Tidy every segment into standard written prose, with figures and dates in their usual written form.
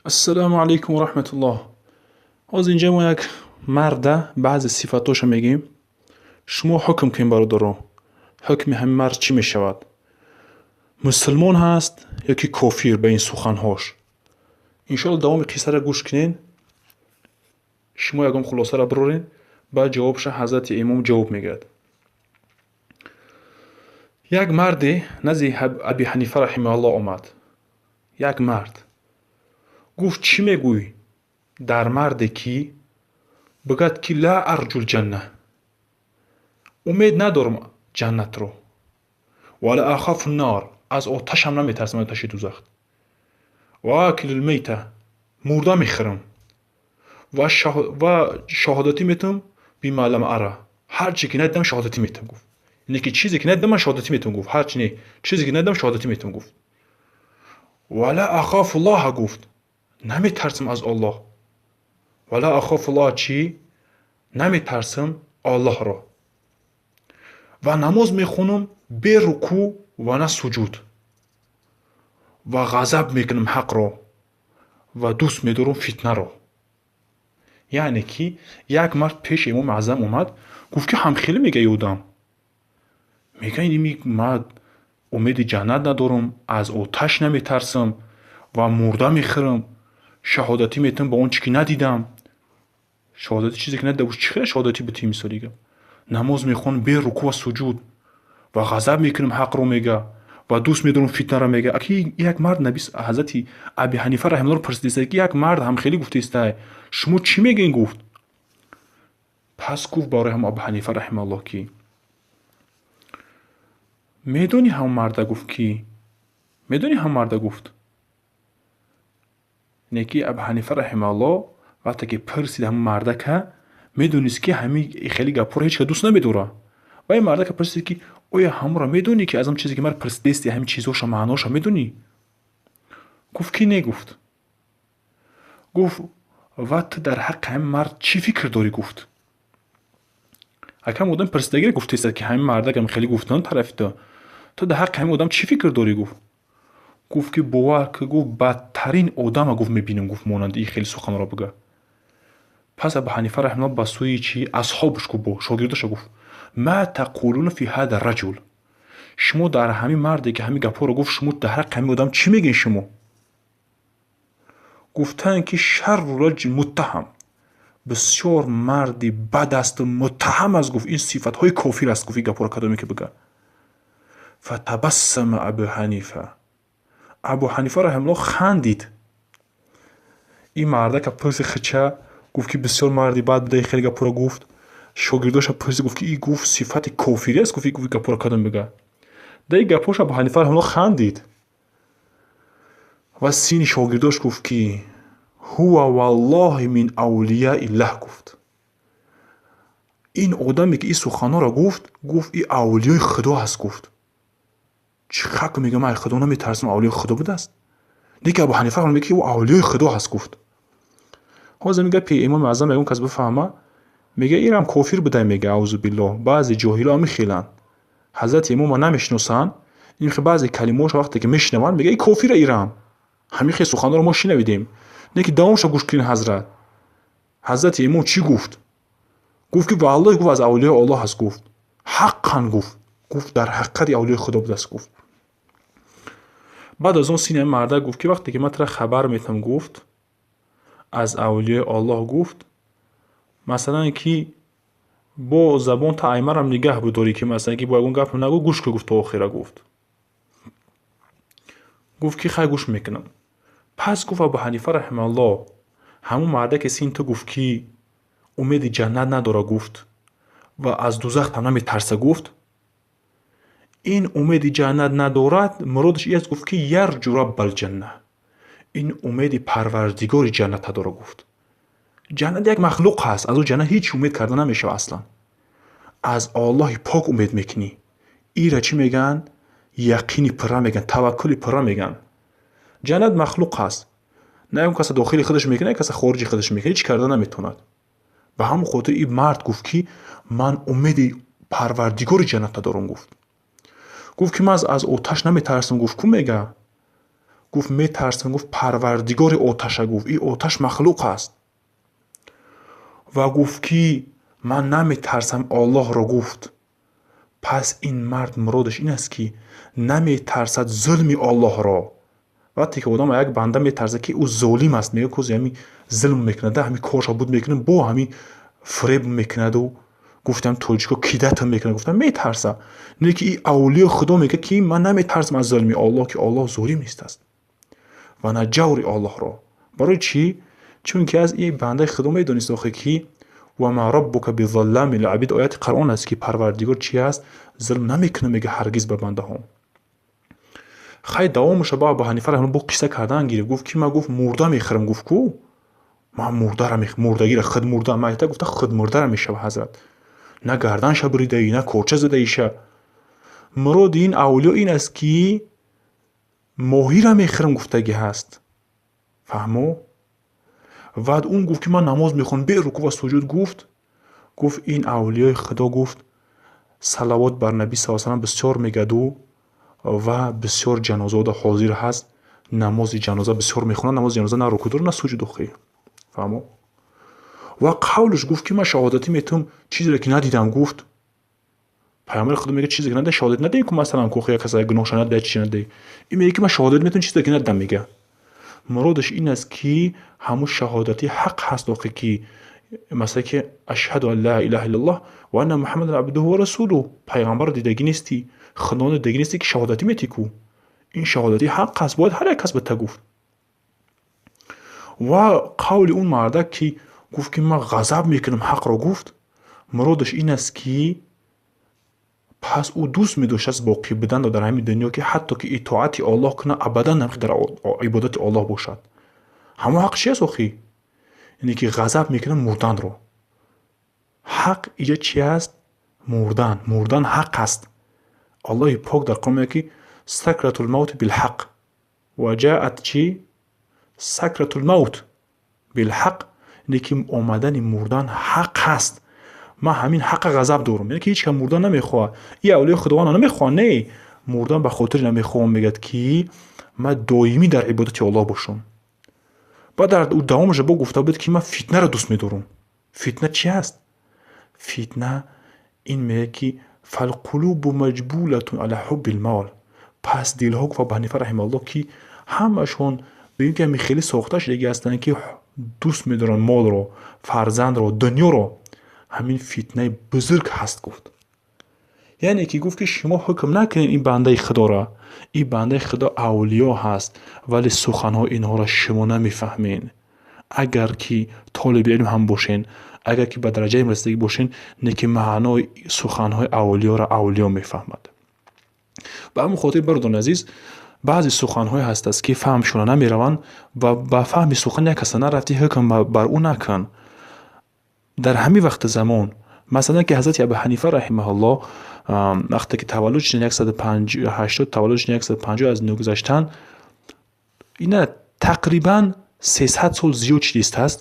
Ассалому алайкум ва раҳматуллоҳ. Ҳозир инҷа мо як марда баъзе сифатҳоша мегӯем. Шумо ҳукм кунед, бародаро. Ҳукми ҳамин мард чӣ мешавад? Мусулмон ҳаст ё ки кофир ба ин суханҳош? Иншоалло, давоми қиссаро гӯш кунед. Шумо ягон хулосаро бироред, баъд ҷавобша ҳазрати имом ҷавоб мегӯяд. Як марде назди Аби Ҳанифа раҳимаҳуллоҳ омад. Як мард гуфт: «Чӣ мегӯй дар марде, ки бигӯяд, ки ла арҷул ҷанна, умед надорам ҷаннатро, ва ла ахофу нор, аз оташам наметарсам, оташи дузах, ва акилул мейта, мурда мехӯрам, ва шаҳодатӣ метавам бима лам ара, ҳар чи ки надидам, шаҳодатӣ метавам», гуфт. Яъне ки чизе ки надидам, ман шаҳодатӣ метавам, гуфт. Ҳарчи не, чизе ки надидам, шаҳодатӣ метавам, гуфт. Ва ла ахофу ллоҳа, гуфт, наметарсам аз Оллоҳ. Ва ла ахофу ллоҳ, чӣ? Наметарсам Оллоҳро. Ва намоз мехонам бе рукӯъ ва на суҷуд. Ва ғазаб мекунам ҳақро ва дӯст медорам фитнаро. Яъне ки як мард пеши имоми аъзам омад, гуфт, ки ҳамхеле мега и одам. Мега, ини ман умеди ҷаннат надорам, аз оташ наметарсам ва мурда мехӯрам, шаҳодатӣ метавам ба он чӣ ки надидам. Шаҳодати чизе ки надида бош, чӣ хел шаҳодатӣ битӣ, мисоли гап? Намоз мехонам бе рукӯъ ва суҷуд ва ғазаб мекунам ҳақро, мега, ва дӯст медорам фитнаро, мега. Аки як мард наби ҳазрати Аби Ҳанифа раҳимауллоҳро пурсидааст, ки як мард ҳамхелӣ гуфтаистай, шумо чӣ мегӯед, гуфт. Пас гуфт барои ҳам Абу Ҳанифа раҳимауллоҳ, ки медонӣ ҳамон марда, гуфт, ки медонӣ ҳамон марда, гуфт. Не ки Абу Ҳанифа раҳимауллоҳ вақте ки пурсид ҳамон мардака, медонист, ки ҳамин хеле гапҳоро ҳеҷ кас дӯст намедорад. Ва ин мардака пурсид, ки оё ҳамонро медонӣ, ки аз он чизе ки маро пурсидести, ҳамин чизҳоша маъноша медонӣ? Гуфт, ки не, гуфт. Гуфт: «Ва ту дар ҳаққи ҳамин мард чӣ фикр дорӣ?» гуфт. Акам одам пурсидагиро гуфтаистад, ки ҳамин мардакам хеле гуфтан тарафи ту. Ту дар ҳаққи ҳамин одам чӣ фикр дорӣ, гуфт. Гуфт, ки бовар ки, гуфт, бадтарин одама, гуфт, мебинам, гуфт, монанди ин хеле суханро бига. Пас Абу Ҳанифа раҳимауллоҳ ба сӯи чи асҳобаш гуфт, бо шогирдоша гуфт: «Ма тақулуна фи ҳада раҷул?» Шумо дар ҳамин марде, ки ҳамин гапҳоро гуфт, шумо дар ҳаққи ҳамин одам чӣ мегӯед шумо? Гуфтанд, ки шарру раҷул муттаҳам, бисёр марди бад асту муттаҳам аст, гуфт, ин сифатҳои кофир аст, гуфт, ин гапҳоро кадоме ки бига. Фатабассама Абу Ҳанифа. Абу Ҳанифа раҳимауллоҳ хандид. Ин мардака пурси хича, гуфт, ки бисёр марди бад буда, хеле гапҳоро гуфт. Шогирдоша пурсид, гуфт, ки и гуфт, сифати кофирӣ аст, гуфт, и гуфт, гапҳоро кадом бига. Да ин гапҳош Абу Ҳанифа раҳимауллоҳ хандид ва сини шогирдош гуфт, ки ҳува валлоҳи мин авлияиллаҳ, гуфт. Ин одаме, ки ин суханҳоро гуфт, гуфт, и авлиёи Худо аст, гуфт. Чӣ хак мега, ман Худо наметарсам, авлиёи Худо будааст? Не ки Абу Ҳанифа мега, ки ӯ авлиёи Худо ҳаст, гуфт. Ҳозир гапи имоми аъзам ягон кас бифаҳма, мега, ирам кофир буда, мега, аузу биллоҳ. Баъзе ҷоҳило мехеланд, ҳазрати имома намешиносанд, ин баъзе калимаҳошо вақте ки мешунаванд, мега, и кофира ирам. Ҳамин хел суханҳоро мо шинавидем. Не ки давомша гӯш кунед. Ҳазрати имом чӣ гуфт? Гуфт, ки валлоҳи, гуфт, аз авлиёи Оллоҳ аст, гуфт, ҳаққан, гуфт. Гуфт, дар ҳақиқати авлиёи Худо будааст, гуфт. Баъд аз он сини ҳамин мардак гуфт, ки вақте ки ман тура хабар метавам, гуфт, аз авлиёи Оллоҳ, гуфт, масалан, ки бо забон та аймарам нигаҳ бидорӣ, ки масалан, ки бо ягон гап нагӯ, гӯш кун, гуфт, то охира, гуфт. Гуфт, ки хай, гӯш мекунам. Пас гуфт Абу Ҳанифа раҳимауллоҳ: «Ҳамун мардаке син ту гуфт, ки умеди ҷаннат надора, гуфт, ва аз дузахам наметарса, гуфт, ин умеди ҷаннат надорад, муродаш ин аст, гуфт, ки ярҷу раббал ҷанна, ин умеди парвардигори ҷанната дора, гуфт. Ҷаннат як махлуқ ҳаст, аз ӯ ҷаннат ҳеҷ умед карда намешавад аслан. Аз Оллоҳи пок умед мекунӣ. Ира чӣ мегӯянд? Яқини пурра мегӯянд, таваккули пурра мегӯянд. Ҷаннат махлуқ ҳаст, на ягон каса дохили худаш мекунад, як каса хориҷи худаш мекунад, ҳеҷ карда наметавонад. Ба ҳамон хотир ин мард гуфт, ки ман умеди парвардигори ҷанната дорам, гуфт. Гуфт, ки ман аз оташ наметарсам, гуфт, ку мега. Гуфт метарсам, гуфт парвардигори оташа, гуфт ин оташ махлуқ аст. Ва гуфт ки ман наметарсам Оллоҳро, гуфт. Пас ин мард муродаш ин аст, ки наметарсад зулми Оллоҳро. Вақте ки одам як банда метарсад, ки ӯ золим аст, мегӯяд кози ҳами зулм мекунад, ҳами корша буд мекунад, бо ҳами фиреб мекунаду, гуфтам тоҷико кидатам мекунад, гуфтам метарса. Не ки ин авлиё Худо мегӯяд, ки ман наметарсам аз зулми Оллоҳ, ки Оллоҳ золим нест аст, ва на ҷаври Оллоҳро. Барои чӣ? Чунки аз ин бандаи Худо медонист охе, ки ва ма роббука бизаллами лилабид, ояти Қуръон аст, ки Парвардигор чи аст? Зулм намекунад, мега, ҳаргиз ба бандаҳо. Хай, давомаша ба Абу Ҳанифа раҳимаҳуллоҳ бо қисса кардан гирифт. Гуфт ки ман, гуфт, мурда мехӯрам, гуфт ку ман мурдара, мурдагира, худ мурда майта, гуфта, худ мурдара мешава. Ҳазрат на гарданша буридаӣ, на корча задаиша. Муроди ин авлиё ин аст, ки моҳира мехӯрам гуфтагӣ ҳаст, фаҳмо. Баъд он гуфт, ки ман намоз мехонам бе рукӯъ ва суҷуд, гуфт. Гуфт ин авлиёи Худо, гуфт, салавот бар Наби са салам бисёр мегаду ва бисёр ҷанозаода ҳозир ҳаст, намози ҷаноза бисёр мехонад. Намози ҷаноза на рукӯъ дорад, на суҷуд охӣ, фаҳмо. Ва қавлш гуфт, ки ман шаҳодатӣ метавам чизеро, ки надидам, гуфт. Пайғамбари Худо мегӯяд, чизе ки надида шаҳодат надиҳем ку, масалан, ку як каса гуноҳша надида, чизе надиҳӣ. Ин мегӯяд, ки ман шаҳодат метавам чизе, ки надидам, мега. Муродаш ин аст, ки ҳамун шаҳодати ҳақ ҳаст охи, ки масалан, ки ашҳаду ан ла илаҳа иллаллоҳ ва анна муҳаммадан абдуҳу ва расулуҳ. Пайғамбарро дидагӣ нестӣ, Худоро дидагӣ нестӣ, ки шаҳодатӣ метӣ ку. Ин шаҳодати ҳақ аст, бояд ҳар як кас бита, гуфт. Ва қавли он мардак, ки гуфт, ки ман ғазаб мекунам ҳақро, гуфт, муродаш ин аст, ки пас ӯ дӯст медоштааст боқӣ буданро дар ҳамин дунё, ки ҳатто ки итоати Оллоҳ кунад, абадан дар ибодати Оллоҳ бошад. Ҳамон ҳақ чи аст охӣ? Яъне ки ғазаб мекунад мурданро. Ҳақ иҷа чи аст? Мурдан. Мурдан ҳақ аст. Аллоҳи пок дар Қуръон мегӯяд, ки сакратул мавти билҳақ ва ҷаат чи сакратул мавт билҳақ, яъне ки омадани мурдан ҳақ аст. Ман ҳамин ҳаққа ғазаб дорам, яъне ки ҳеҷ кас мурдан намехоҳад. И авлиёи Худованд намехоҳанд, не мурдан ба хотири намехоҳам, мегӯяд, ки ман доимӣ дар ибодати Оллоҳ бошам. Баъд дар давомаша бо гуфта буд, ки ман фитнаро дӯст медорам. Фитна чи аст? Фитна ин мегӯяд, ки фалқулубу маҷбулатун ала ҳубби лмол. Пас дилҳо, гуфт Абу Ҳанифа раҳимаҳуллоҳ, ки ҳамашон бигӯем, ки ҳами хеле сохта шудагӣ ҳастанд, ки дӯст медоранд молро, фарзандро, дунёро. Ҳамин фитнаи бузург ҳаст, гуфт. Яъне ки гуфт, ки шумо ҳукм накунед ин бандаи Худоро, ин бандаи Худо авлиё ҳаст, вале суханҳои инҳоро шумо намефаҳмед. Агар ки толиби илм ҳам бошен, агар ки ба дараҷаи расидагӣ бошен, не ки маънои суханҳои авлиёро авлиё мефаҳмад. Ба ҳамин хотир, бародарони азиз, баъзе суханҳое ҳастааст, ки фаҳмшона намераванд, ва ба фаҳми сухан як каса нарафтӣ, ҳукм бар ӯ накун. Дар ҳамин вақти замон, масалан, ки ҳазрати Абу Ҳанифа раҳимаҳуллоҳ вақте ки таваллуд шуданд, 180 таваллуд шуданд, 150 аз дунё гузаштанд, ина тақрибан 300 сол зиёд шидистааст,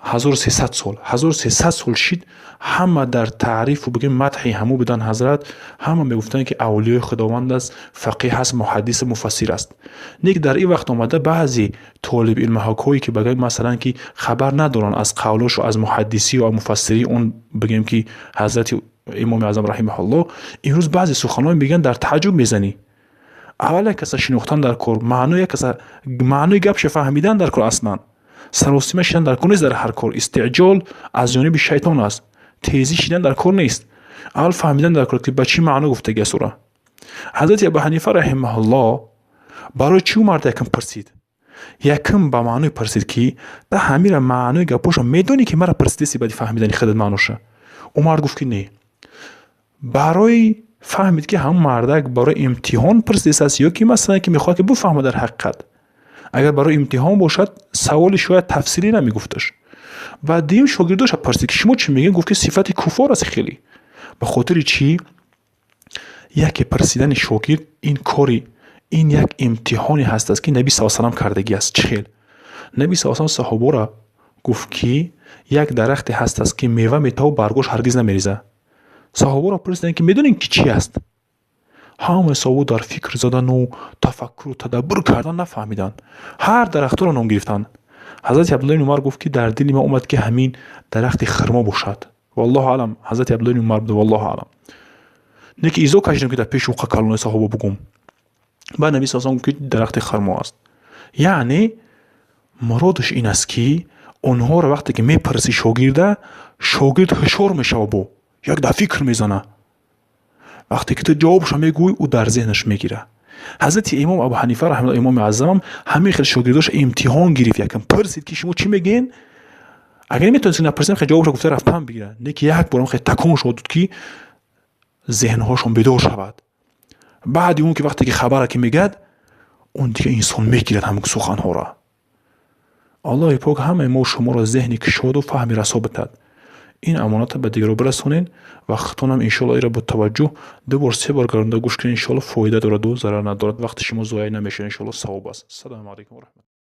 1300 сол, 1300 сол шид. Ҳама дар таърифу, бигӯем, мадҳи ҳамӯ буданд ҳазрат. Ҳама мегуфтанд, ки авлиёи Худованд аст, фақиҳ аст, муҳаддису муфассир аст. Не ки дар ин вақт омада баъзе толибилмҳое, ки бигӯем, масалан, ки хабар надоранд аз қавлошу, аз муҳаддисию муфассирии он, бигӯем, ки ҳазрати Имоми Аъзам раҳимаҳуллоҳ, имрӯз баъзе суханҳое мегӯянд, дар тааҷҷуб мезанӣ. Аввал як каса шинохтан дар кор, маънои як каса, маънои гапша фаҳмидан дар кор. Аслан саросима шидан дар кор нест. Дар ҳар кор истиъҷол аз ҷониби шайтон аст, тезӣ шидан дар кор нест. Аввал фаҳмидан дар кор, ки ба чӣ маъно гуфтагӣ аст ура. Ҳазрати Абу Ҳанифа раҳимаҳуллоҳ барои чӣ ӯ мард якм пурсид? Якм ба маъное пурсид, ки да ҳамира маънои гапоша медонӣ, ки мара пурсидаси, баъди фаҳмидани худат маъноша. Ӯ мард гуфт, ки не. Барои фаҳмид, ки ҳамон мардак барои имтиҳон пурсидааст ё ки, масалан, ки мехоҳад, ки бифаҳмад. Дар ҳақиқат, агар барои имтиҳон бошад, саволи шояд тафсирӣ намегуфташ. Ва дуюм шогирдоша пурсид, ки шумо чӣ мегӯед? Гуфт, ки сифати куффор аст хеле. Ба хотири чӣ? Яке пурсидани шогирд ин кори, ин як имтиҳоне ҳастааст, ки Наби са салам кардагӣ аст. Чӣ хел Наби са салам саҳобора гуфт, ки як дарахте ҳастааст, ки мева метаву баргош ҳаргиз намереза. Саҳобаро пурсиданд, ки медонед, ки чӣ аст? Ҳамаи саҳобо дар фикр задану тафаккуру тадаббур кардан нафаҳмиданд, ҳар дарахтҳоро ном гирифтанд. Ҳазрати Абдулла ибни Умар гуфт, ки дар дили ман омад, ки ҳамин дарахти хурмо бошад. Валлоҳу алам, ҳазрати Абдулла ибни Умар буда, валлоҳу алам. Не ки изо кашидам, ки дар пеши ӯ калони саҳоба бугум. Баъд Наби са гуфт, ки дарахти хурмо аст. Яъне муродаш ин аст, ки онҳоро вақте ки мепарси шогирда, шогирд ҳушёр мешава, бо як дар фикр мезана. Вақте ки ту ҷавобашро мегӯй, ӯ дар зеҳнаш мегира. Ҳазрати имом Абу Ҳанифа раҳматуллоҳ, имоми аъзамам, ҳамин хел шогирдош имтиҳон гирифт. Якам пурсид, ки шумо чӣ мегӯен? Агар наметавонист, напурсем, хел ҷавобашро гуфта рафтан бигира. Не ки як борам хел такон шуд, ки зеҳнҳошон бедор шавад. Баъди он ки вақте ки хабара ки мегӯяд, он дига инсон мегирад ҳамин суханҳоро. Аллоҳи пок ҳамаи мо шуморо зеҳни кушоду фаҳми расо битад. Ин амоната ба дигарон бирасонед ва худтонам, иншоалло, инро бо таваҷҷӯҳ ду бор, се бор гардонда гӯш кунед. Иншоалло, фоида дораду зарар надорад, вақти шумо зоя намешавад, иншоалло, савоб аст. Ассалому алайкум ва раҳмат.